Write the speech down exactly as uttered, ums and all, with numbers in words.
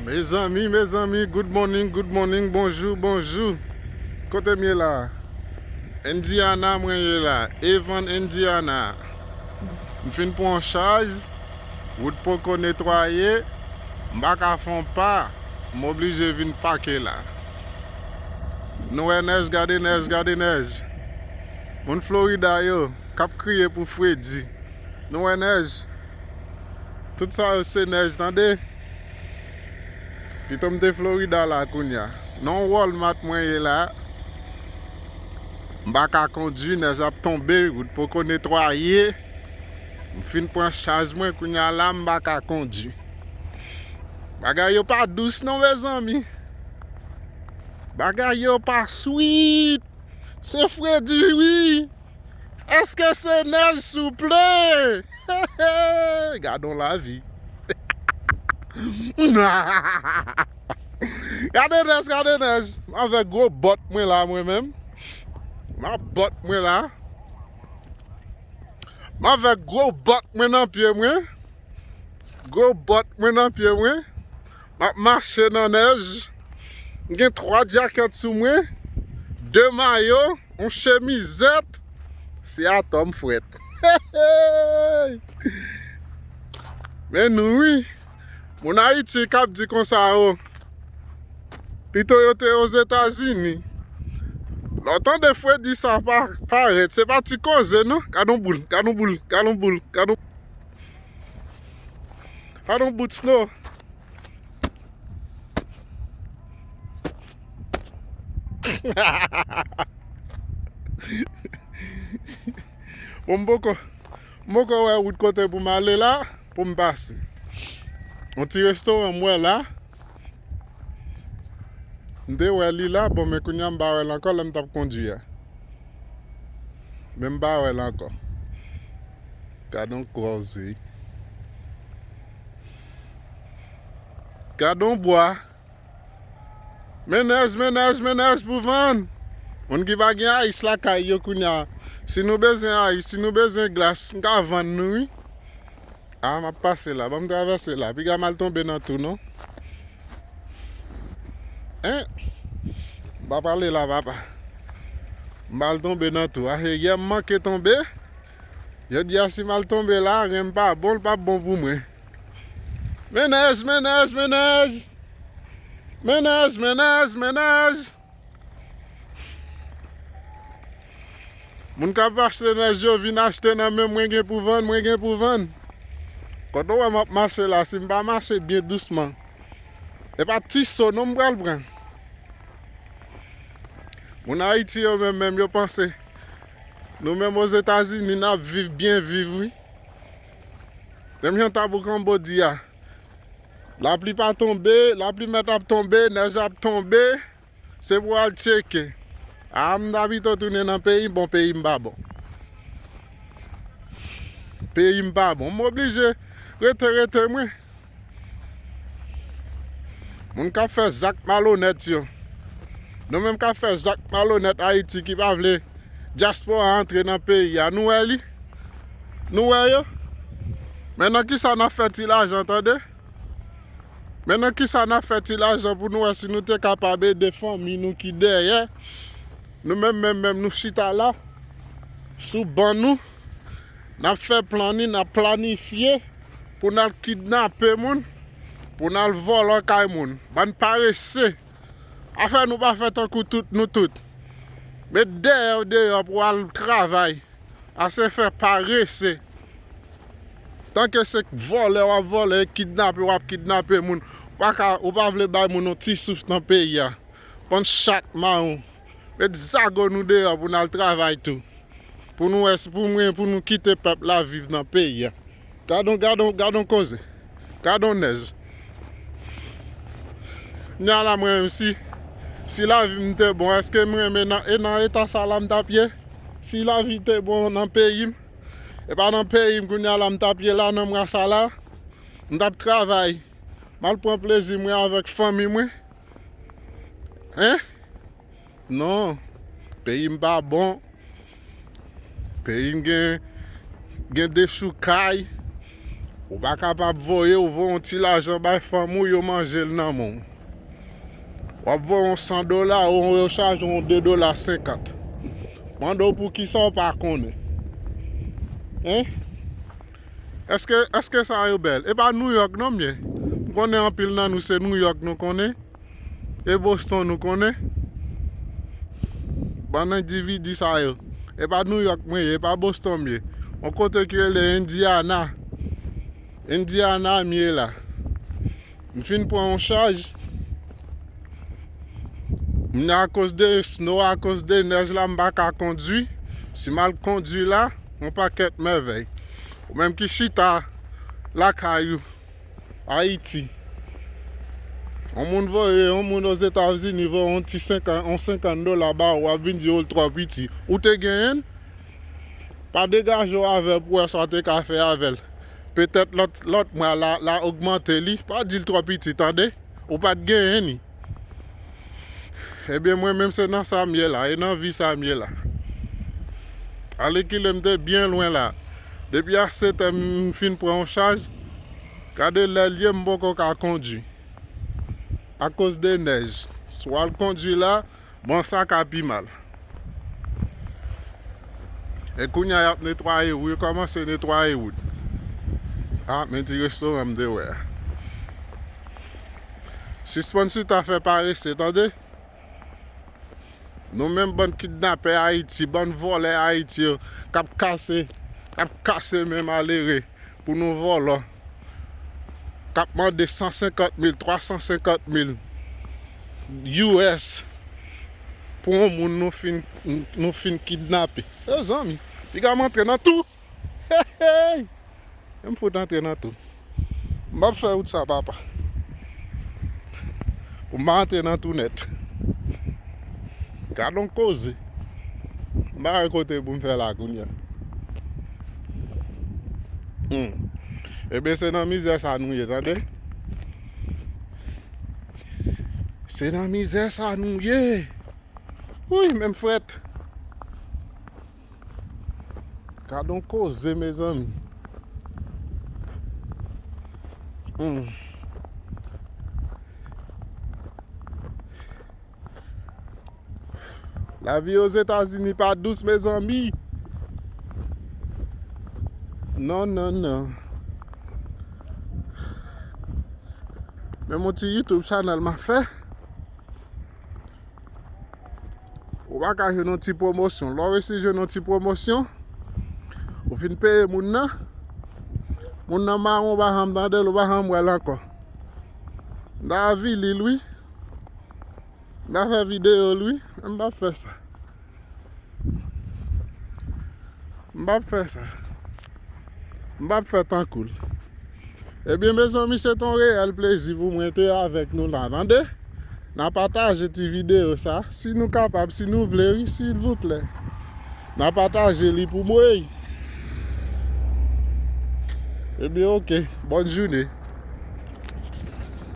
Mezanmi, mezanmi, good morning, good morning, bonjou, bonjou. Kote m ye la? Indiana mwen ye la, Avon, Indiana. M fin pran yon chaj, wout poko netwaye, m pa ka fè yon pa, m oblije vin pake la. Nou wè nèj, gade nèj, gade nèj. Moun Florida yo k ap kriye pou fredi. Nou wè nèj? Tout sa yo se nèj, tande. Pito m te Florida la kounye a. Non, Walmart mwen ye la. M pa ka kondwi, nèj ap tonbe, wout poko netwaye. M fin pran chaj mwen, kounye a la, m pa ka kondwi. Bagay yo pa dous non, mezanmi. Bagay yo pa sweet. Se fredi, wi. Èske se nèj, souple? Gadon lavi. Gade nèj, gade nèj. M avèk gwo bòt mwen la, mwen menm. M a bòt mwen la. M avèk gwo bòt mwen nan pye mwen. Gwo bòt mwen nan pye mwen. M ap mache nan nèj. M gen twa djakèt sou mwen, de mayo, yon chemizèt. Se atò m frèt. Men nou wi. Moun Ayiti k ap di konsa o. Pito yo te Ozetazini. Lè w tande fredi sa pa parèt, se pa ti koze non. Gad on boul, gad on boul, gad on boul, gad on, gad on bout snow. Bon, m poko, m poko wè wout kote pou m ale la, pou m pase. Yon ti restoran m wè la. M te wè li la, bon, men kounye a m pa wè l ankò lè m t ap kondwi a. Men m pa wè l ankò. Gad on koze. Gad on bwa. Men nèj, men nèj, men nèj pou vann. Moun ki pa gen ayis lakay yo kounye a. Si nou bezwen ayis, si nou bezwen glas, m ka vann nou wi. A, m ap pase la, ban m travèse la. Piga m al tonbe nan tou non. Hein? M pa pale la, papa. M al tonbe nan tou. A, yè m manke tonbe. Jodi a, si m al tonbe la, ren m pa bon, l p ap bon pou mwen. Men nèj, men nèj, men nèj. Men nèj, men nèj, men nèj. Moun k ap achte nèj yo vin achte nan men mwen gen pou vann, mwen gen pou vann. Kote w wè m ap mache la, si m pa mache byen dousman, e pa ti so non m pral pran. Moun Ayiti yo menm, menm yo panse nou menm Ozetazini n ap viv byen viv wi. Menm jan Tabou Kanbo di a, lapli pa tonbe, lapli mèt ap tonbe, nèj ap tonbe. Se pou al tcheke. A, m ta pito tounen nan peyi m, bon, peyi m pa bon. Peyi m pa bon. M oblije rete, rete mwen. Moun k ap fè zak malonèt yo. Nou menm k ap fè zak malonèt Ayiti ki pa vle dyaspora antre nan peyi a. Nou wè li? Nou wè yo? Men nan kisa n ap fè ti lajan, tande? Men nan kisa n ap fè ti lajan pou nou wè si nou te kapab ede fanmi nou ki dèyè. Nou menm, menm, menm, nou chita la, sou ban nou, n ap fè planning, n ap planifye pou n al kidnape moun, pou n al vòlò kay moun. Bann parese. Afè nou pa fè tankou tout, nou tout. Met dèyè w deyò pou w al travay. Ase fè parese. Tanke se vòlè w ap vòlè, e kidnape w ap kidnape moun. Ou pa ka, ou pa vle bay moun yon ti souf nan peyi a. Pann chat mawon. Met zago nou deyò pou n al travay tou. Pou nou wè si pou mwen, pou nou kite pèp la viv nan peyi a. Gadon, gadon, gadon koze. Gadon nèj. Nya la mwen menm si, si lavi m te bon, èske m renmen nan, e nan eta sa la m t ap ye? Si lavi te bon nan peyi m, e pa nan peyi m kounye a la m t ap ye la nan mwa sa la, m t ap travay, m al pran plezi mwen avèk fanmi mwen. Hein? Non, peyi m pa bon. Peyi m gen, gen dechoukay. Ou pa kapab voye, ou voye yon ti lajan bay fanmi w, yo manje l nan men w. W ap voye yon san dola, ou yo chaje yon de dola senkant. Mande w poukisa w pa konnen. Hein? Èske, èske sa yo bèl? E pa New York non m ye. M konnen anpil nan nou se New York nou konnen. E Boston nou konnen. Bann endividi sa yo. E pa New York mwen ye, e pa Boston m ye. Yon kote ki rele Indiana. Indiana m ye la. M fin pran yon chaj. M akoz de snow, akoz de nèj la, m pa ka kondwi. Si m al kondwi la, yon pakèt mèvèy. Ou menm ki chita lakay ou, Ayiti. Yon moun voye, yon moun Ozetazini voye yon ti senkant, yon senkant dola ba ou, w ap vin di w l twò piti. Ou te genyen l? Pa degaje w avè l pou w wè sa w te ka fè avè l. Petèt lòt, lòt mwa la, la ogmante li. Pa di l twò piti, tande. Ou pa t genyen li. Ebyen, mwen menm se nan sa m ye la, e nan vi sa m ye la. Alèkile m te byen lwen la. Depi a sèt è m fin pran yon chaj, gade lè l ye m poko ka kondwi. Akoz de nèj. Si w al kondwi la, bon, sa ka pi mal. E kounye a y ap netwaye, wi, kòmanse netwaye wout. A, men ti restoran m te wè a. Sispann chita fè parese, tande? Nou menm bann kidnapè Ayiti, bann vòlè Ayiti yo, k ap kase, k ap kase men malere pou nou vòlò, k ap mande san senkant mil, twa san senkant mil U S pou yon moun nou fin, nou fin kidnape. Mezanmi, piga m antre nan tou. Hey, hey! M fout antre nan tou. M p ap fè wout sa, papa. Pou m pa antre nan tou nèt. Gad on koze. M pa wè kote pou m fè la kounye a. Hmm. Ebyen, se nan mizè sa nou ye, tande? Se nan mizè sa nou ye. Wi, menm frèt. Gad on koze, mezanmi. Hmm. Lavi Ozetazini pa dous, mezanmi. Non, non, non. Men mon ti YouTube channel m ap fè. Ou pa ka jwenn yon ti pwomosyon. Lè w resi jwenn yon ti pwomosyon, ou fin peye moun nan. Moun nan mawon, ou pa janm tande l, ou pa janm wè l ankò. M ta avili l, wi. M ta fè videyo l, wi. Men m p ap fè sa. M p ap fè sa. M p ap fè tankou l. Ebyen, mezanmi, se t on reyèl plezi pou mwen te avèk nou la, tande? N a pataje ti videyo sa, si nou kapab, si nou vle, wi, silvouplè. N a pataje li pou mwen. Ebyen, oke. Bòn jounen.